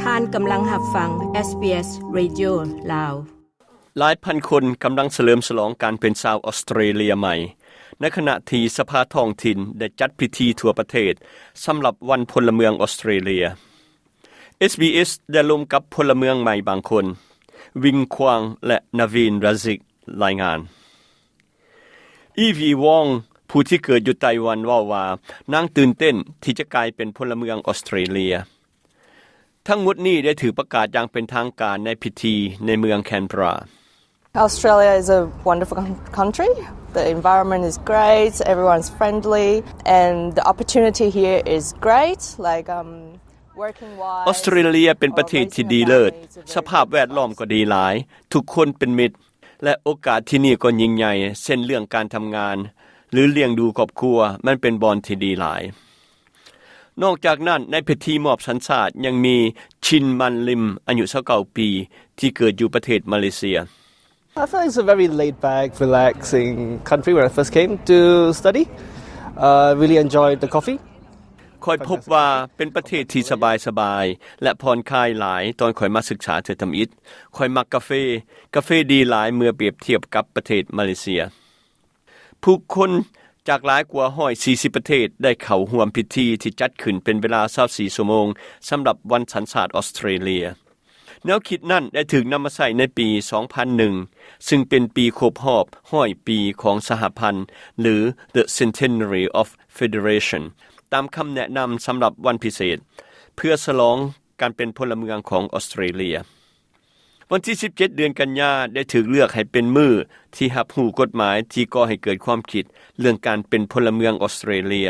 ທ່ານກຳລັງຮັບຟັງ ເອສບີເອສ Radio ລາວ. ຫຼາຍພັນຄົນກຳລັງສະເຫຼີມສະຫຼອງການເປັນຊາວອອສເຕຣເລຍໃໝ່ ໃນຂະນະທີ່ສະພາທ້ອງຖິ່ນໄດ້ຈັດພິທີທົ່ວປະເທດສຳລັບວັນພົນລະເມືອງອອສເຕຣເລຍ. ເອສບີເອສ ໄດ້ລົມກັບພົນລະເມືອງໃໝ່ບາງຄົນ, ວິງຄວາງ ແລະ ນາວີນ ຣາຊິກ ລາຍງານ. ອີວີ ວອງ ຜູ້ທີ່ເກີດຢູ່ໄຕ້ຫວັນ ເວົ້າວ່ານາງຕື່ນເຕັ້ນທີ່ຈະກາຍເປັນພົນລະເມືອງອອສເຕຣເລຍ. ທັງໝົດນີ້ໄດ້ຖືກປະກາດຢ່າງເປັນທາງການໃນພິທີໃນເມືອງແຄນເບຣາ. Australia is a wonderful coun- country. The environment is great, everyone's friendly, and the opportunity here is great. Like, um, working wise, ອອສເຕຣເລຍເປັນປະເທດທີ່ດີເລີດ, ສະພາບແວດລ້ອມກໍດີຫຼາຍ, ທຸກຄົນເປັນມິດ ແລະ ໂອກາດທີ່ນີ້ກໍຍິ່ງໃຫຍ່, ເຊັ່ນເລື່ອງການທຳງານ ຫຼື ລ້ຽງດູຄອບຄົວ, ມັນເປັນບ່ອນທີ່ດີຫຼາຍ. ນອກຈາກນັ້ນ, ໃນພິທີມອບສັນຊາດຍັງມີ ຊິນ ມັນລິມ ອາຍຸຊາວເກົ້າປີ ທີ່ເກີດຢູ່ປະເທດມາເລເຊຍ. I feel it's a very laid back, relaxing country. When I first came to study, uh, really enjoyed the coffee. ຂ້ອຍພົບວ່າເປັນປະເທດທີ່ສະບາຍໆ ແລະ ຜ່ອນຄາຍຫຼາຍຕອນຂ້ອຍມາສຶກສາເທື່ອທຳອິດ. ຂ້ອຍມັກກາເຟ. ກາເຟດີຫຼາຍເມື່ອປຽບທຽບກັບປະເທດມາເລເຊຍ. ຜູ້ຄົນຈາກຫຼາຍກວ່າຮ້ອຍສີ່ສິບປະເທດໄດ້ເຂົ້າຮ່ວມພິທີທີ່ຈັດຂຶ້ນເປັນເວລາຊາວສີ່ຊົ່ວໂມງ ສຳລັບວັນສັນຊາດອອສເຕຣເລຍ. ແນວຄິດນັ້ນໄດ້ຖືກນຳມາໃຊ້ໃນປີສອງພັນໜຶ່ງ ຊຶ່ງເປັນປີຄົບຮອບຮ້ອຍປີຂອງສະຫະພັນ ຫຼື The Centenary of Federation ຕາມຄຳແນະນຳສຳລັບວັນພິເສດ ເພື່ອສະຫຼອງການເປັນພົນລະເມືອງຂອງອອສເຕຣເລຍ. ວັນທີສິບເຈັດ ເດືອນກັນຍາ ໄດ້ຖືກເລືອກໃຫ້ເປັນມື້ທີ່ຮັບຮູ້ກົດໝາຍທີ່ກໍ່ໃຫ້ເກີດຄວາມຄິດເລື່ອງການເປັນພົນລະເມືອງອອສເຕຣເລຍ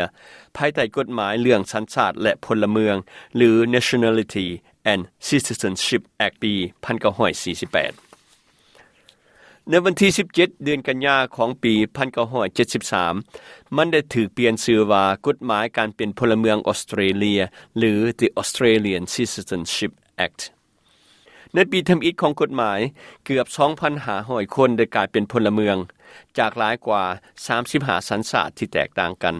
ພາຍໃຕ້ກົດໝາຍເລື່ອງສັນຊາດ ແລະ ພົນລະເມືອງ ຫຼື Nationality and Citizenship Act ປີພັນເກົ້າຮ້ອຍສີ່ສິບແປດ. ໃນວັນທີສິບເຈັດ ເດືອນກັນຍາຂອງປີພັນເກົ້າຮ້ອຍເຈັດສິບສາມ ມັນໄດ້ຖືກປ່ຽນຊື່ວ່າກົດໝາຍການເປັນພົນລະເມືອງອອສເຕຣເລຍ ຫຼື The Australian Citizenship Act. ໃນປີທຳອິດຂອງກົດໝາຍ, ເກືອບສອງພັນຫ້າຮ້ອຍຄົນໄດ້ກາຍເປັນພົນລະເມືອງ ຈາກຫຼາຍກວ່າສາມສິບຫ້າສັນຊາດທີ່ແຕກຕ່າງກັນ.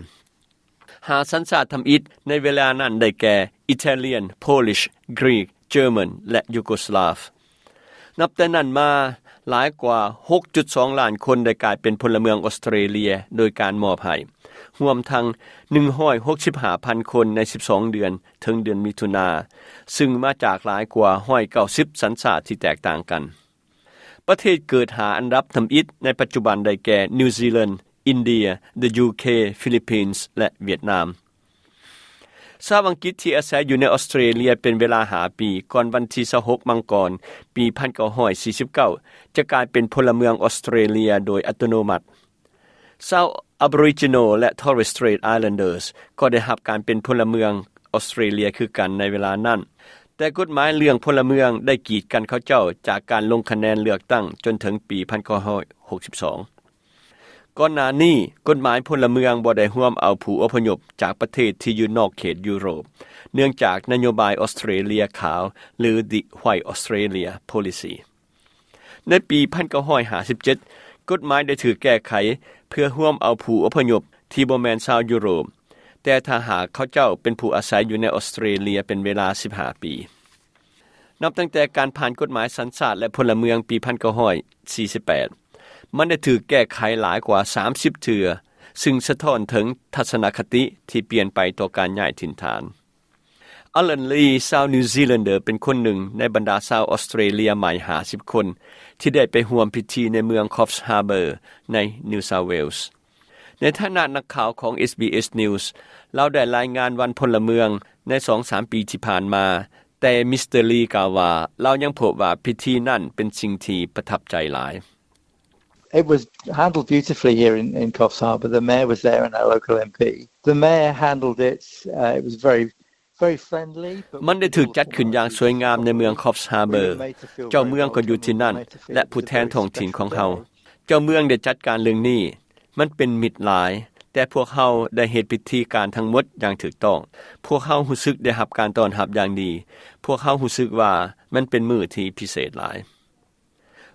ຫ້າສັນຊາດທຳອິດໃນເວລານັ້ນໄດ້ແກ່ Italian, Polish, Greek, German ແລະ Yugoslav. ນັບແຕ່ນັ້ນມາ, ຫຼາຍກວ່າຫົກຈຸດສອງລ້ານຄົນໄດ້ກາຍເປັນພົນລະເມືອງອອສເຕຣເລຍໂດຍການມອບໃຫ້, ຮວມທັງໜຶ່ງຮ້ອຍຫົກສິບຫ້າພັນຄົນໃນສິບສອງເດືອນ ເຖິງເດືອນມິຖຸນາ, ຊຶ່ງມາຈາກຫຼາຍກວ່າຮ້ອຍເກົ້າສິບສັນຊາດທີ່ແຕກຕ່າງກັນ. ປະເທດເກີດຫ້າອັນດັບທຳອິດໃນປັດຈຸບັນໄດ້ແກ່ New Zealand, India, the UK, Philippines ແລະ ຫວຽດນາມ. ຊາວອັງກິດທີ່ອາໄສຢູ່ໃນອອສເຕຣເລຍເປັນເວລາຫ້າປີ ກ່ອນວັນທີຊາວຫົກ ມັງກອນ ປີພັນເກົ້າຮ້ອຍສີ່ສິບເກົ້າ ຈະກາຍເປັນພົນລະເມືອງອອສເຕຣເລຍໂດຍອັດຕະໂນມັດ. ຊາວ Aboriginal ແລະ Torres Strait Islanders ກໍໄດ້ຮັບການເປັນພົນລະເມືອງອອສເຕຣເລຍຄືກັນໃນເວລານັ້ນ, ແຕ່ກົດໝາຍເລື່ອງພົນລະເມືອງໄດ້ກີດກັ້ນເຂົາເຈົ້າຈາກການລົງຄະແນນເລືອກຕັ້ງຈົນເຖິງປີພັນເກົ້າຮ້ອຍຫົກສິບສອງ. ກ່ອນໜ້ານີ້, ກົດໝາຍພົນລະເມືອງບໍ່ໄດ້ຮວມເອົາຜູ້ອົບພະຍົບຈາກປະເທດທີ່ຢູ່ນອກເຂດຢູໂຣບ, ເນື່ອງຈາກນະໂຍບາຍອອສເຕຣເລຍຂາວ ຫຼື The White Australia Policy. ໃນປີພັນເກົ້າຮ້ອຍຫ້າສິບເຈັດ, ກົດໝາຍໄດ້ຖືກແກ້ໄຂເພື່ອຮວມເອົາຜູ້ອົບພະຍົບທີ່ບໍ່ແມ່ນຊາວຢູໂຣບ, ແຕ່ຖ້າຫາກເຂົາເຈົ້າເປັນຜູ້ອາໄສຢູ່ໃນອອສເຕຣເລຍເປັນເວລາສິບຫ້າປີ. ນັບຕັ້ງແຕ່ການຜ່ານກົດໝາຍສັນຊາດ ແລະ ພົນລະເມືອງປີພັນເກົ້າຮ້ອຍສີ່ສິບແປດ, ມັນໄດ້ຖືກແກ້ໄຂຫຼາຍກວ່າສາມສິບເທື່ອ, ຊຶ່ງສະທ້ອນເຖິງທັດສະນະຄະຕິທີ່ປ່ຽນໄປຕໍ່ການຍ້າຍຖິ່ນຖານ. Alan Lee ຊາວນິວຊີແລນເດີ ເປັນຄົນໜຶ່ງໃນບັນດາຊາວອອສເຕຣເລຍໃໝ່ຫ້າສິບຄົນ ທີ່ໄດ້ໄປຮ່ວມພິທີໃນເມືອງ Coffs Harbour ໃນ New South Wales. ໃນຖານະນັກຂ່າວຂອງ SBS News, ລາວໄດ້ລາຍງານວັນພົນລະເມືອງໃນສອງສາມປີທີ່ຜ່ານມາ, ແຕ່ມິສເຕີ Lee ກ່າວວ່າ ລາວຍັງພົບວ່າພິທີນັ້ນເປັນສິ່ງທີ່ປະທັບໃຈຫຼາຍ. It was handled beautifully here in, in Coffs Harbour. The mayor was there and our local M P. The mayor handled it. Uh, it was very, very friendly, but ມັນໄດ້ຖືກຈັດຂຶ້ນຢ່າງສວຍງາມໃນເມືອງ Coffs Harbour. ເຈົ້າເມືອງກໍຢູ່ທີ່ນັ້ນ ແລະ ຜູ້ແທນທ້ອງຖິ່ນຂອງເຮົາ. ເຈົ້າເມືອງໄດ້ຈັດການເລື່ອງນີ້. ມັນເປັນມິດຫຼາຍ, ແຕ່ພວກເຮົາໄດ້ເຮັດພິທີການທັງໝົດຢ່າງຖືກຕ້ອງ. ພວກເຮົາຮູ້ສຶກໄດ້ຮັບການຕ້ອນຮັບຢ່າງດີ. ພວກເຮົາຮູ້ສຶກວ່າມັນເປັນມື້ທີ່ພິເສດຫຼາຍ.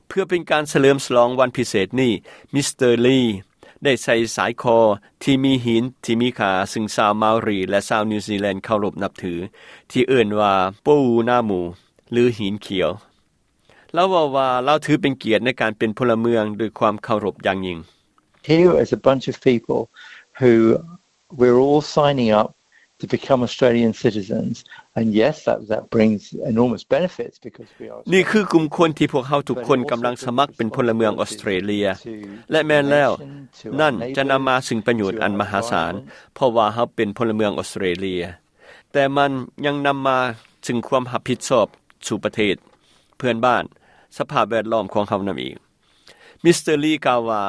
ເພື່ອເປັນການສະເຫຼີມສະຫຼອງວັນພິເສດນີ້, ມິສເຕີ Lee ໄດ້ໃສ່ສາຍຄໍທີ່ມີຫີນທີ່ມີຄ່າ ຊຶ່ງຊາວມາວຣີ ແລະ ຊາວນິວຊີແລນເຄົາລົບນັບຖື ທີ່ເອີ້ນວ່າໂປອູນາມູ ຫຼື ຫີນຂຽວ. ລາວເວົ້າວ່າ ລາວຖືເປັນກຽດໃນການເປັນພົນລະເມືອງດ້ວຍຄວາມເຄົາລົບຢ່າງຍິ່ງ. Here is a bunch of people who we're all signing up to become Australian citizens. And yes, that, that brings enormous benefits because we are ນີ້ຄືກຸ່ມຄົນທີ່ພວກເຮົາທຸກຄົນກຳລັງສະໝັກເປັນພົນລະເມືອງອອສເຕຣເລຍ ແລະ ແມ່ນແລ້ວ ນັ້ນຈະນຳມາຊຶ່ງປະໂຫຍດອັນມະຫາສານ ເພາະວ່າເຮົາເປັນພົນລະເມືອງອອສເຕຣເລຍ. ແຕ່ມັນຍັງນຳມາຊຶ່ງຄວາມຮັບຜິດຊອບສູ່ປະເທດ ເພື່ອນບ້ານ, ສະພາບແວດລ້ອມຂອງເຮົານຳອີກ. ມິສເຕີລີກ່າວວ່າ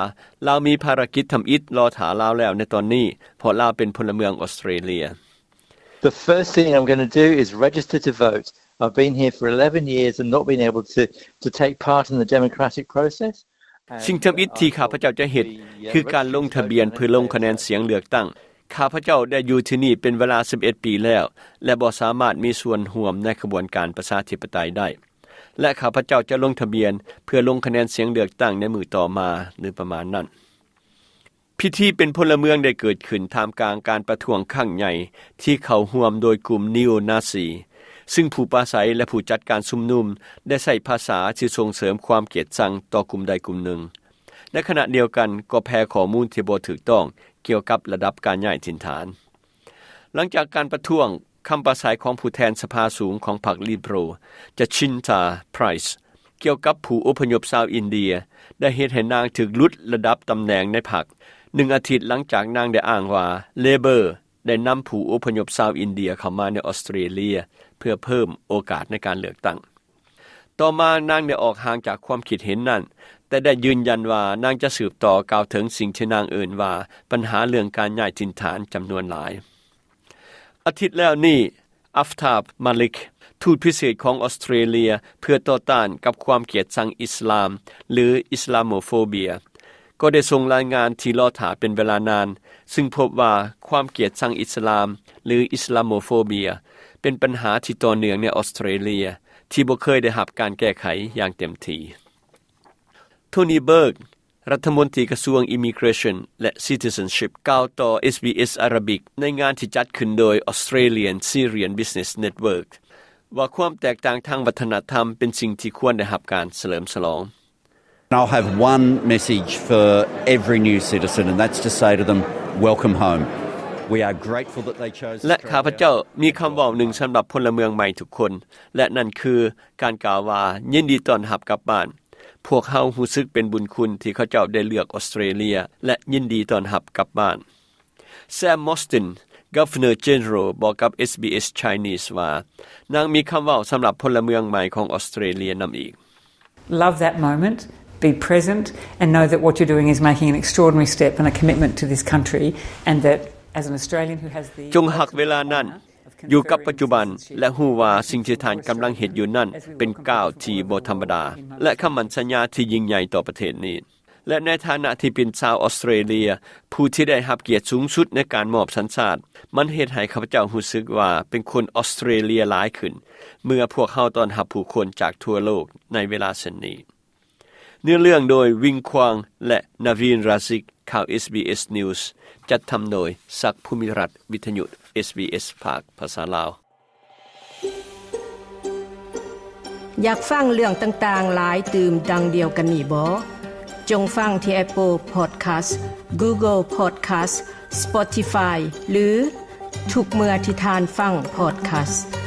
ລາວມີພາລະກິດທຳອິດລໍຖ້າລາວແລ້ວໃນຕອນນີ້ ເພາະລາວເປັນພົນລະເມືອງອອສເຕຣເລຍ. The first thing I'm gonna do is register to vote. I've been here for eleven years and not been able to, to take part in the democratic process. ສິ່ງທຳອິດທີ່ຂ້າພະເຈົ້າຈະເຮັດ ຄືການລົງທະບຽນເພື່ອລົງຄະແນນສຽງເລືອກຕັ້ງ. ຂ້າພະເຈົ້າໄດ້ຢູ່ທີ່ນີ້ເປັນເວລາສິບເອັດປີແລ້ວ ແລະ ບໍ່ສາມາດມີສ່ວນຮ່ວມໃນຂະບວນການປະຊາທິປະໄຕໄດ້ ແລະ ຂ້າພະເຈົ້າຈະລົງທະບຽນເພື່ອລົງຄະແນນສຽງເລືອກຕັ້ງໃນມື້ຕໍ່ມາ ຫຼື ປະມານນັ້ນ. ພິທີເປັນພົນລະເມືອງໄດ້ເກີດຂຶ້ນທ່າມກາງການປະທ້ວງຄັ້ງໃຫຍ່ທີ່ເຂົ້າຮ່ວມໂດຍກຸ່ມນີໂອນາຊີ ຊຶ່ງຜູ້ປາໄສ ແລະ ຜູ້ຈັດການຊຸມນຸມໄດ້ໃຊ້ພາສາທີ່ສົ່ງເສີມຄວາມກຽດຊັງຕໍ່ກຸ່ມໃດກຸ່ມໜຶ່ງ. ໃນຂະນະດຽວກັນກໍແຜ່ຂໍ້ມູນທີ່ບໍ່ຖືກຕ້ອງກ່ຽວກັບລະດັບການຍ້າຍຖິ່ນຖານ. ຫຼັງຈາກການປະທ້ວງ, ຄຳປາໄສຂອງຜູ້ແທນສະພາສູງຂອງພັກ Liberal, Jacinta Price, ກ່ຽວກັບຜູ້ອົບພະຍົບຊາວອິນເດຍ ໄດ້ເຮັດໃຫ້ນາງຖືກຫຼຸດລະດັບຕຳແໜ່ງໃນພັກ, ໜຶ່ງອາທິດຫຼັງຈາກນາງໄດ້ອ້າງວ່າ Labor ໄດ້ນຳຜູ້ອົບພະຍົບຊາວອິນເດຍເຂົ້າມາໃນອອສເຕຣເລຍ ເພື່ອເພີ່ມໂອກາດໃນການເລືອກຕັ້ງ. ຕໍ່ມານາງໄດ້ອອກຫ່າງຈາກຄວາມຄິດເຫັນນັ້ນ, ແຕ່ໄດ້ຢືນຢັນວ່ານາງຈະສືບຕໍ່ກ່າວເຖິງສິ່ງທີ່ນາງເອີ້ນວ່າ ບັນຫາເລື່ອງການຍ້າຍຖິ່ນຖານຈຳນວນຫຼາຍ. ອາທິດແລ້ວນີ້ Aftab Malik, ທູດພິເສດຂອງອອສເຕຣເລຍເພື່ອຕໍ່ຕ້ານກັບຄວາມກຽດຊັງອິດສະລາມ ຫຼື Islamophobia, ກໍໄດ້ສົ່ງລາຍງານທີ່ລໍຖ້າເປັນເວລານານ, ຊຶ່ງພົບວ່າຄວາມກຽດຊັງອິດສະລາມ ຫຼື Islamophobia ເປັນບັນຫາທີ່ຕໍ່ເນື່ອງໃນອອສເຕຣເລຍ ທີ່ບໍ່ເຄີຍໄດ້ຮັບການແກ້ໄຂຢ່າງເຕັມທີ່. Tony Burke, ລັດຖະມົນຕີກະຊວງ Immigration ແລະ Citizenship ກ່າວຕໍ່ SBS Arabic ໃນງານທີ່ຈັດຂຶ້ນໂດຍ Australian Syrian Business Network ວ່າຄວາມແຕກຕ່າງທາງວັດທະນະທຳເປັນສິ່ງທີ່ຄວນໄດ້ຮັບການສະເຫຼີມສະຫຼອງ. And I'll have one message for every new citizen, and that's to say to them, "Welcome home." We are grateful that they chose ແລະ Australia. ຂ້າພະເຈົ້າມີຄຳເວົ້າໜຶ່ງສຳລັບພົນລະເມືອງໃໝ່ທຸກຄົນ ແລະ ນັ້ນຄືການກ່າວວ່າ ຍິນດີຕ້ອນຮັບກັບບ້ານ. ພວກເຮົາຮູ້ສຶກເປັນບຸນຄຸນທີ່ເຂົາເຈົ້າໄດ້ເລືອກອອສເຕຣເລຍ ແລະ ຍິນດີຕ້ອນຮັບກັບບ້ານ. Sam Mostyn, Governor General ບອກກັບ SBS Chinese ວ່າ ນາງມີຄຳເວົ້າສຳລັບພົນລະເມືອງໃໝ່ຂອງອອສເຕຣເລຍນຳອີກ. Love that moment, be present, and know that what you're doing is making an extraordinary step and a commitment to this country, and that as an Australian who has the ຈົ່ງຮັກເວລານັ້ນ, ຢູ່ກັບປັດຈຸບັນ ແລະ ຮູ້ວ່າສິ່ງທີ່ທ່ານກຳລັງເຮັດຢູ່ນັ້ນເປັນກ້າວທີ່ບໍ່ທຳມະດາ ແລະ ຄຳໝັ້ນສັນຍາທີ່ຍິ່ງໃຫຍ່ຕໍ່ປະເທດນີ້. ແລະ ໃນຖານະທີ່ເປັນຊາວອອສເຕຣເລຍ ຜູ້ທີ່ໄດ້ຮັບກຽດສູງສຸດໃນການມອບສັນຊາດ, ມັນເຮັດໃຫ້ຂ້າພະເຈົ້າຮູ້ສຶກວ່າເປັນຄົນອອສເຕຣເລຍຫຼາຍຂຶ້ນ ເມື່ອພວກເຮົາຕ້ອນຮັບຜູ້ຄົນຈາກທົ່ວໂລກໃນເວລາເຊັ່ນນີ້. ເນື້ອເລື່ອງໂດຍ ວິງຄວາງ ແລະ ນາວີນ ຣາຊິກ. ຂ່າວ SBS News ຈັດທຳໂດຍ ສັກ ພູມິລັດ, ວິທະຍຸ SBS ພາກພາສາລາວ. ຢາກຟັງເລື່ອງຕ່າງໆຫຼາຍຕື່ມດັ່ງດຽວກັນນີ້ບໍ? ຈົ່ງຟັງທີ່ Apple Podcast, Google Podcast, Spotify ຫຼື ທຸກເມື່ອທີ່ທ່ານຟັງ podcast.